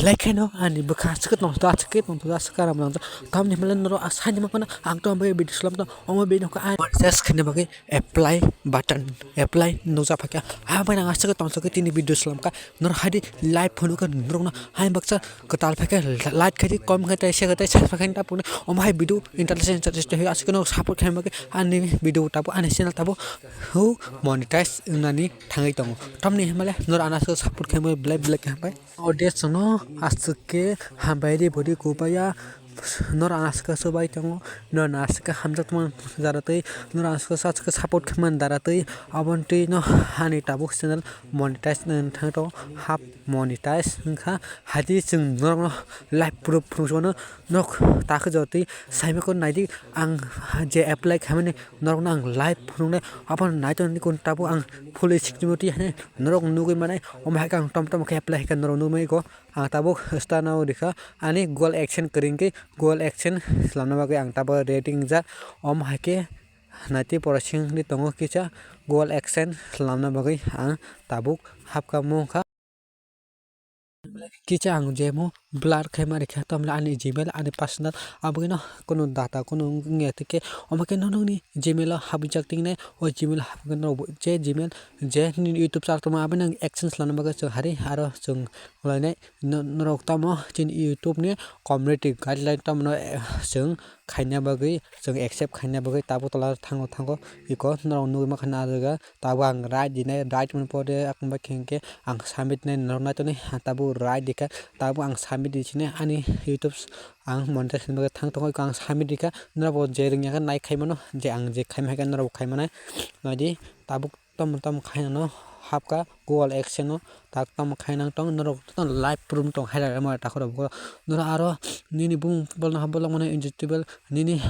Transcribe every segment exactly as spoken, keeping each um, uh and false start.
Belai kheno ani bwkha aswk tong aswk tong aswk karam nang tamni hwnle norok asani ma kheno ang to bai video slam to omo video kha ani search khaina bagwi apply button apply nukjak phaikha. Habai nang aswk tong aswk tini video slam kha norok haidi live phone kha norok no hai baksa kwtal phaikha like khaidi kom khaidi share khaidi subscribe khaidi tapuni omo hai video interesting interesting aswk no support khaima bagwi ani video tabo ani channel tabo hu monetize wngnani thangwi tongo tamni hwnle norok ano aswk support khaima belai belai khe hambai. O de chwngno aswk khe hambai ri bodi kubaya. Norok ang aswk khe swbai tongo, norok ang aswk khe hamjakmani dara twi, norok ang aswk khe support khaimani dara twi, aboni twi no ani tabuk channel monetize wngwi thangwi tongo, half monetize wngkha. Haidi chwng norokno live proof phunukjak mano, nok takhe jotwi saimako naidi ang je apply khaimani. Norokno ang live phunuknai, abono naitongni kun tabuk ang full screen o twi haino norok nugwi manai, omo hai khe ang tom tom khe apply hai khe norok nugwi manai kho. Ang tabuk start no rikha ani Google AdSense kwrwi hwnkhe Google AdSense swlamna bagwi ang tabuk ready wngjak. Omo hai khe naitwi porosing wngwi tongo kisa Google AdSense swlamna bagwi ang tabuk hapkha mungkha. Kisa ang jemo blur khaima rikha, tamle ani Gmail, ani personal, aboni no kunu data kunu wngya tike, omo khe no nokni Gmail o habjak tingnai, o Gmail habgwi no je Gmail je nini YouTube channel tongma aboni ang AdSense lana bagwi chwng hari aro chwng lainai. Norok tamo chini YouTube ni community guideline tamo no chwng khaina bagwi, chwng accept khaina bagwi tabuk tola thango thango iko norok nugwi mankha na ah jaga. Tabuk ang right dinai, right mani pore akung bai khe hwnkhe ang submit nai norok naitoni, tabuk right rikha, tabuk ang submit di sini ani YouTube ang monetize ni bagwi thang tongo, ang submit rikha, norok bo je rwngya khe nai khai mano, je ang je khaima hai khe norok bo khai manai. Naidi tabuk tamo tamo khai nang no hapkha Google AdSense no, tak tamo khai nang tong norok jotono live proof tong hai rwma takhorok bo norok aro nini bumung bolong mano eligible nini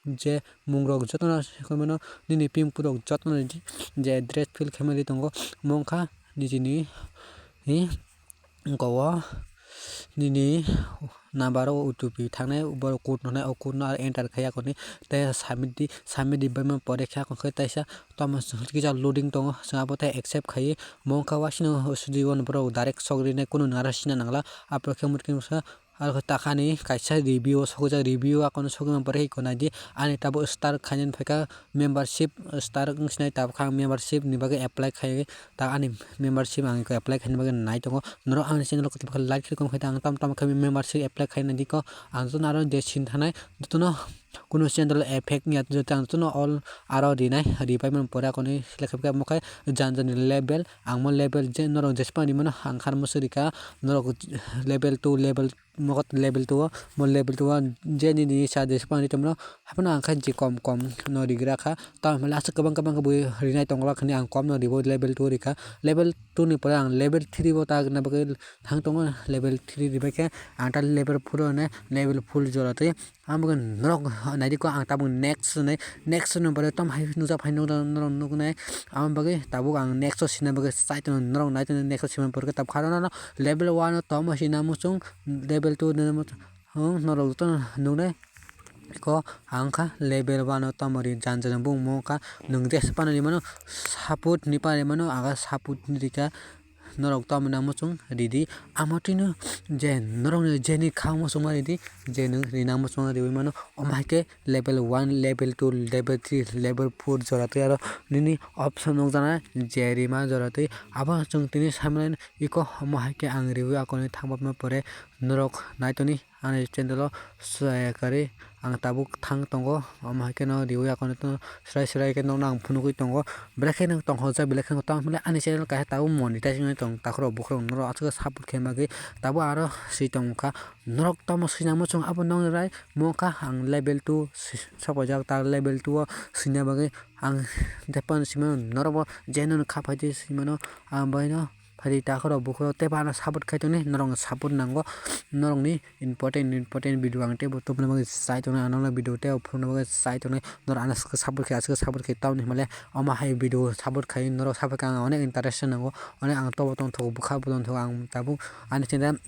je mungrok jotono se khe mano nini pin purok jotono je address fill khaima ri tongo mungkha nijini hi wngkha o nini number o O T P thangnai borok code rwnai o code no aro enter khai yakoni tei submit di submit di baima pore khe akon khe taisa tamo kisa loading tongo chwng abo tei accept khai mungkha wasino sidi borok direct sok rinai kunu nang aro sina nangla aphuru khe murkhe masa. Aro khe takhani kaisa review o sokjak, review o akono sokma borok hai khe naidi ani tabuk start khainani phaikha membership start wng sinai tabuk kha ang membership ni bagwi apply khai ta ani membership ang apply khaina bagwi nai tongo. Norok ani channel o like khe kom khai ta ang tam tam khe membership apply khaina di ko ang jotono aro je sin thanai jotono kunu channel effect ya joto ang jotono all aro rinai ripai man pore akono select khai omo khe jan jani level ang mo level je norok jespa rimano ang kharmo se rikha norok level two level Mogot level two o, mo level two o je nini sa je se pang ri tongmano, haphano ang khe je kom kom no rigra kha. Tamo hwnle aswk kwbang kwbang khe bui rinai tongo, hakhani ang kom no ribo level two rikha. Level two ni pore ang level three bo ta rwna bagwi thang tongo, level three ribai khe ang ta level four o hwnwi level full jora twi. Amo khe norok naidi kho ang tabuk next hwnwi, next hwnwi pore tamo hai nukjak phai norok nuknai. Amo bagwi tabuk ang next o sina bagwi chai tongo, norok nai tongo next o sima pore khe tabuk kharo no level one o tamo sina muchung. Level two ni mo-, hmm, norok jotono nuknai. Ko ang kha level one o tamo ri jan jan bung mo kha nwng je se panani mano support ni panani mano aga support ni rikha norok tamo na muchung ridi amo tino je norok ni je ni kha muchung ma ridi je nwng rina muchung riwi mano omo hai khe level one level two level three level four jora twi aro nini option nukjana je rima jora twi abo chwng tini saimani iko omo hai khe ang riwi akoni thangma pore norok nai toni. Ani channel o chaya kwrwi ang tabuk thang tongo, omo hai kheno riwi akono srai srai khe nokno ang phunugwi tongo. Belai kheno tongthokjak, belai kheno tamo hwnle ani channel kaisa tabuk monetize wngwi tong takhurok bukhurok norok aswk support khe bagwi tabuk aro swi tongkha. Norok tamo swinang muchung abo nokni rai mokha ang level two sokphaijak ta level two o swina bagwi ang tei phano swimano norokbo je nini kha phaidi swimano ang baino. Phaidi takhurok bukhurok tei bo ano support khai tongni, norokno support nango, norokni important important video ang teibo tubuna bagwi chai tongnai, ang nokno video teibo phunukna bagwi chai tongnai, norok ano support khe aswk support khe tamni hwnmale omo hai video support khai norok support khe ang onek interest nango, onek ang tobo tongthogo bwkha bo tongthogo ang tabuk ani channel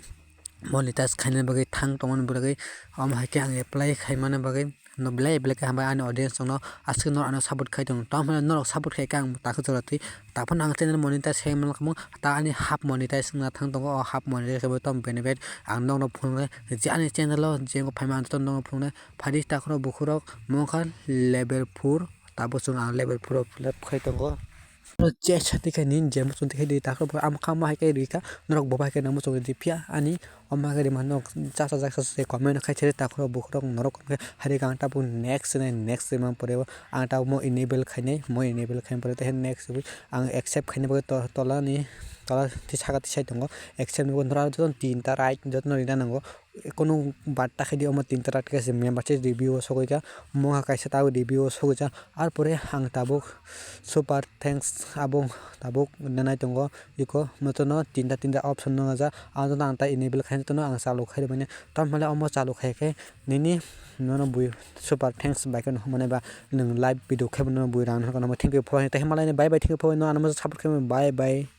monetize khaina bagwi thang tongmani bagwi omo hai khe ang apply khaimani bagwi. no belai belai khe hambai ani audience rokno aswk no ano support khai tongo. Tamo hwnba norok support khai khe ang takhe jora twi. Taphano ang channel monetize khai manlak mung ta ani half monetize wngna thang tongo. O half monetize khai bo tamo benefit ang nokno phunuknai je ani channel o je wngkha phaima ang jotono nokno phunuknai. Phaidi takhurok bukhurok mungkha level four tabuk chwng ang level four o fill up khai tongo. Chest tikhe ni je muchung tikhe di takhurok bo ama kha ma hai khe rikha norok bo bai khe nang muchung di phiya ani. Omo khe rima nok jasa jasa se comment khai chari takhurok bukhurok norok khe hari ang tabuk next nai next rima pore ang tabuk mo enable khainai mo enable khaina pore tei next ang accept khaina bagwi to- tola ni tola ti saka ti sai tongo accept ni bagwi norok jotono tinta right jotono rina nango. Kunu batta khe di omo tinta right khe se membership review o sogwi kha mokha kaisa tabuk review o sogwi kha. Ar pore ang tabuk super thanks abo tabuk nanai tongo. Iko motono tinta tinta option no ja ang jotono ang ta enable khai jotono ang chalu khai manya. Tamhole omo chalu khai khe nini nono bui super thanks bai khe no mane ba nwng live video khe bono bui rang no thank you for thank you for no ano support khai bye bye.